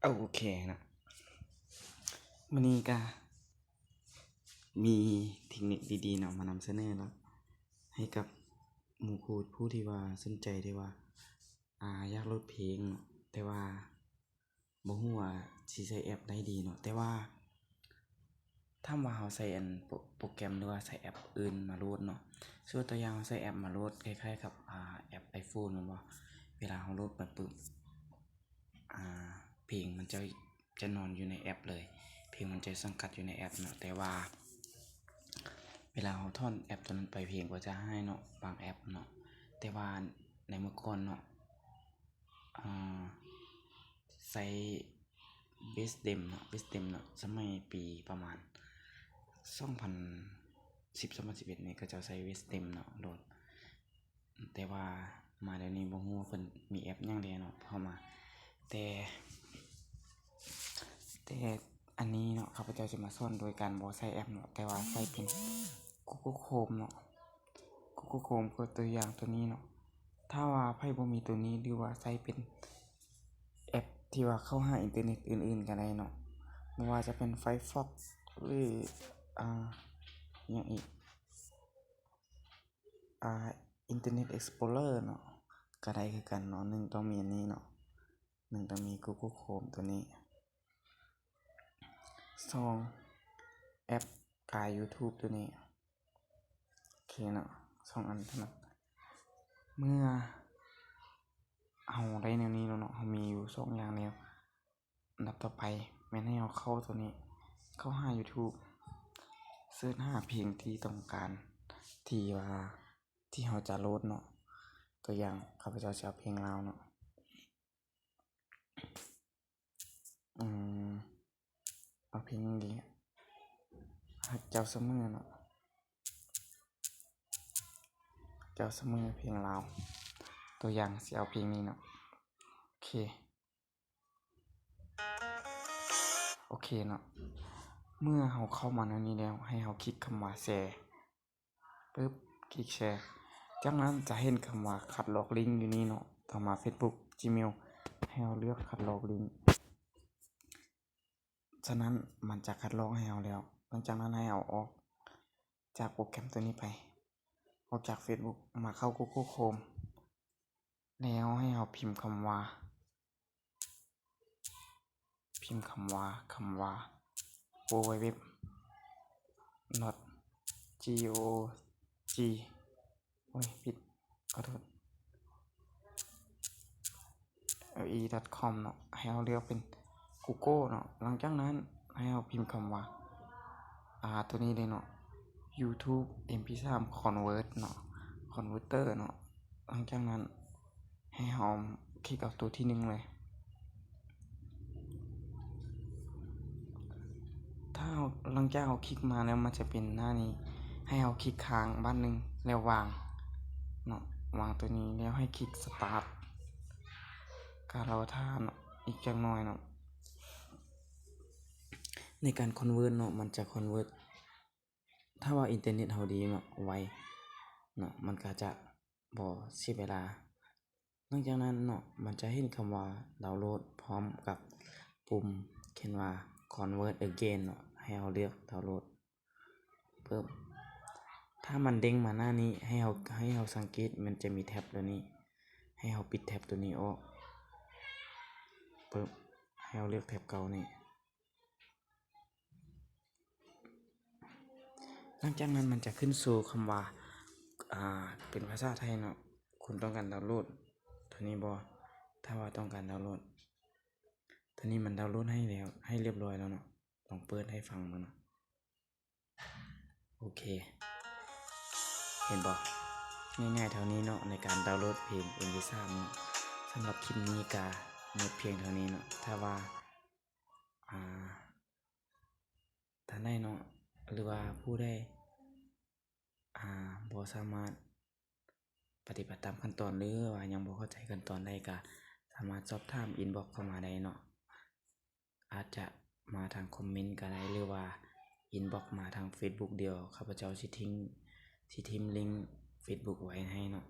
ໂອເຄເນາະ ມື້ນີ້ກະມີເທັກນິກດີໆເນາະ ມານຳສະເໜີເນາະ ໃຫ້ກັບໝູ່ຄູ່ຜູ້ທີ່ວ່າສົນໃຈທີ່ວ່າ ອາ ຢາກໂຫຼດເພງເນາະ ແຕ່ວ່າບໍ່ຮູ້ວ່າຊິໃຊ້ແອັບໃດດີເນາະ ແຕ່ວ່າ ຖ້າວ່າເຮົາໃຊ້ອັນໂປ ໂປຣແກຣມ ຫຼືວ່າໃຊ້ແອັບອື່ນມາໂຫຼດເນາະ ສົມມຸດຕົວຢ່າງເຮົາໃຊ້ແອັບມາໂຫຼດ ຄ້າຍໆກັບ ອາ ແອັບໄອໂຟນແມ່ນບໍ່? ເວລາເຮົາໂຫຼດໄປປຶບ ອາ ເພງມັນຈະ ຈະນອນຢູ່ໃນແອັບເລີຍ ເພງມັນຈະສັງກັດຢູ່ໃນແອັບເນາະ ແຕ່ວ່າເວລາເຮົາຖອນແອັບຕົວນັ້ນໄປ ເພງກໍຈະຫາຍເນາະ ບາງແອັບເນາະ ແຕ່ວ່າໃນເມື່ອກ່ອນເນາະ ອາ ໃຊ້ເບສເຕັມເນາະ ເບສເຕັມເນາະ ສະໄໝປີປະມານສອງພັນສິບ ສອງພັນສິບເອັດນີ້ ເຂົາເຈົ້າໃຊ້ເບສເຕັມເນາະໂຫຼດ ແຕ່ວ່າມາດຽວນີ້ບໍ່ຮູ້ວ່າເພິ່ນມີແອັບຫຍັງແດ່ເນາະເຂົ້າມາ ແຕ່ ແຕ່ອັນນີ້ເນາະ ຂ້າພະເຈົ້າຈະມາສອນໂດຍການບໍ່ໃຊ້ແອັບເນາະ ແຕ່ວ່າໃຊ້ເປັນ Google Chrome ເນາະ Google Chrome ກໍຕົວຢ່າງຕົວນີ້ເນາະ ຖ້າວ່າໃຜບໍ່ມີຕົວນີ້ ຫຼືວ່າໃຊ້ເປັນແອັບທີ່ວ່າເຂົ້າຫາອິນເຕີເນັດອື່ນໆກໍໄດ້ເນາະ ບໍ່ວ່າຈະເປັນ Firefox ຫຼື ອາ ຫຍັງອີກ ອາ Internet Explorer ເນາະ ກໍໄດ້ຄືກັນເນາະ ໜຶ່ງຕ້ອງມີອັນນີ້ເນາະ ໜຶ່ງຕ້ອງມີ Google Chrome ຕົວນີ້ ສອງ ແອັບກາຍ YouTube ຕົວນີ້ ໂອເຄເນາະ ສອງອັນເທົ່ານັ້ນ ເມື່ອເຮົາໄດ້ແນວນີ້ແລ້ວເນາະ ເຮົາມີຢູ່ສອງຢ່າງແລ້ວ ອັນດັບຕໍ່ໄປແມ່ນໃຫ້ເຮົາເຂົ້າຕົວນີ້ ເຂົ້າຫາ YouTube ເສີດຫາເພງທີ່ຕ້ອງການ ທີ່ວ່າ ທີ່ເຮົາຈະໂຫຼດເນາະ ຕົວຢ່າງ ຂ້າພະເຈົ້າຊິເອົາເພງລາວເນາະ ອືມ ເອົາເພງຫຍັງດີ ຮັກເຈົ້າສະເໝີເນາະ ເຈົ້າສະເໝີ ເພງລາວ ຕົວຢ່າງຊິເອົາເພງນີ້ເນາະ ໂອເຄ ໂອເຄເນາະ ເມື່ອເຮົາເຂົ້າມາໃນນີ້ແລ້ວ ໃຫ້ເຮົາຄລິກຄຳວ່າແຊ ປຶບ ຄລິກແຊ ຈາກນັ້ນຈະເຫັນຄຳວ່າຄັດລອກລິ້ງຢູ່ນີ້ເນາະ ຕໍ່ມາ Facebook Gmail ໃຫ້ເຮົາເລືອກຄັດລອກລິ້ງ ສະນັ້ນມັນຈະຄັດລອກໃຫ້ເຮົາແລ້ວ ຫຼັງຈາກນັ້ນໃຫ້ເຮົາອອກຈາກໂປຣແກຣມຕົວນີ້ໄປ ອອກຈາກ Facebook ມາເຂົ້າ Google Chrome ແລ້ວໃຫ້ເຮົາພິມຄຳວ່າ ພິມຄຳວ່າ ຄຳວ່າ www.gog ໂອ້ຍ ຜິດ ຂໍໂທດ le.com ເນາະ ໃຫ້ເຮົາເລືອກເປັນ Google ເນາະ ຫຼັງຈາກນັ້ນໃຫ້ເຮົາພິມຄຳວ່າ ອາ ຕົວນີ້ເລີຍເນາະ YouTube MP3 Convert ເນາະ Converter ເນາະ ຫຼັງຈາກນັ້ນໃຫ້ເຮົາຄລິກເອົາຕົວທີໜຶ່ງເລີຍ ຖ້າເຮົາ ຫຼັງຈາກເຮົາຄລິກມາແລ້ວ ມັນຈະເປັນໜ້ານີ້ ໃຫ້ເຮົາຄລິກຄ້າງບາດໜຶ່ງ ແລ້ວວາງເນາະ ວາງຕົວນີ້ ແລ້ວໃຫ້ຄລິກ Start ກະລໍຖ້າເນາະ ອີກຈັກໜ້ອຍເນາະ ໃນການ Convert ເນາະ ມັນຈະ Convert ຖ້າວ່າອິນເຕີເນັດເຮົາດີເນາະ ໄວເນາະ ມັນກະຈະບໍ່ເສຍເວລາ ຫຼັງຈາກນັ້ນເນາະ ມັນຈະເຫັນຄຳວ່າ Download ພ້ອມກັບປຸ່ມຂຽນວ່າ Convert Again ເນາະ ໃຫ້ເຮົາເລືອກ Download ປຶບ ຖ້າມັນເດ້ງມາໜ້ານີ້ ໃຫ້ເຮົາ ໃຫ້ເຮົາສັງເກດ ມັນຈະມີແທັບຕົວນີ້ ໃຫ້ເຮົາປິດແທັບຕົວນີ້ອອກ ປຶບ ໃຫ້ເຮົາເລືອກແທັບເກົ່ານີ້ ຫຼັງຈາກນັ້ນມັນຈະຂຶ້ນໂຊຄຳວ່າ ອາ ເປັນພາສາໄທເນາະ ຄຸນຕ້ອງການດາວໂຫຼດຕົວນີ້ບໍ່? ຖ້າວ່າຕ້ອງການດາວໂຫຼດ ຕົວນີ້ມັນດາວໂຫຼດໃຫ້ແລ້ວ ໃຫ້ລຽບຮ້ອຍແລ້ວເນາະ ລອງເປີດໃຫ້ຟັງເບິ່ງເນາະ ໂອເຄ ເຫັນບໍ່? ງ່າຍໆເທົ່ານີ້ເນາະ ໃນການດາວໂຫຼດເພງ ເອັມພີສາມ ເນາະ ສຳລັບຄລິບນີ້ກະໝົດພຽງເທົ່ານີ້ເນາະ ຖ້າວ່າ ອາ ທ່ານໃດເນາະ ຫຼືວ່າຜູ້ໃດ ອາ ບໍ່ສາມາດປະຕິບັດຕາມຂັ້ນຕອນ ຫຼືວ່າຍັງບໍ່ເຂົ້າໃຈຂັ້ນຕອນໃດ ກະສາມາດສອບຖາມ inbox ເຂົ້າມາໄດ້ເນາະ ອາດຈະມາທາງຄອມເມັນກະໄດ້ ຫຼືວ່າ inbox ມາທາງ Facebook ດຽວ ຂ້າພະເຈົ້າຊິຖິ້ມ ຊິຖິ້ມລິ້ງ Facebook ໄວ້ໃຫ້ເນາະ.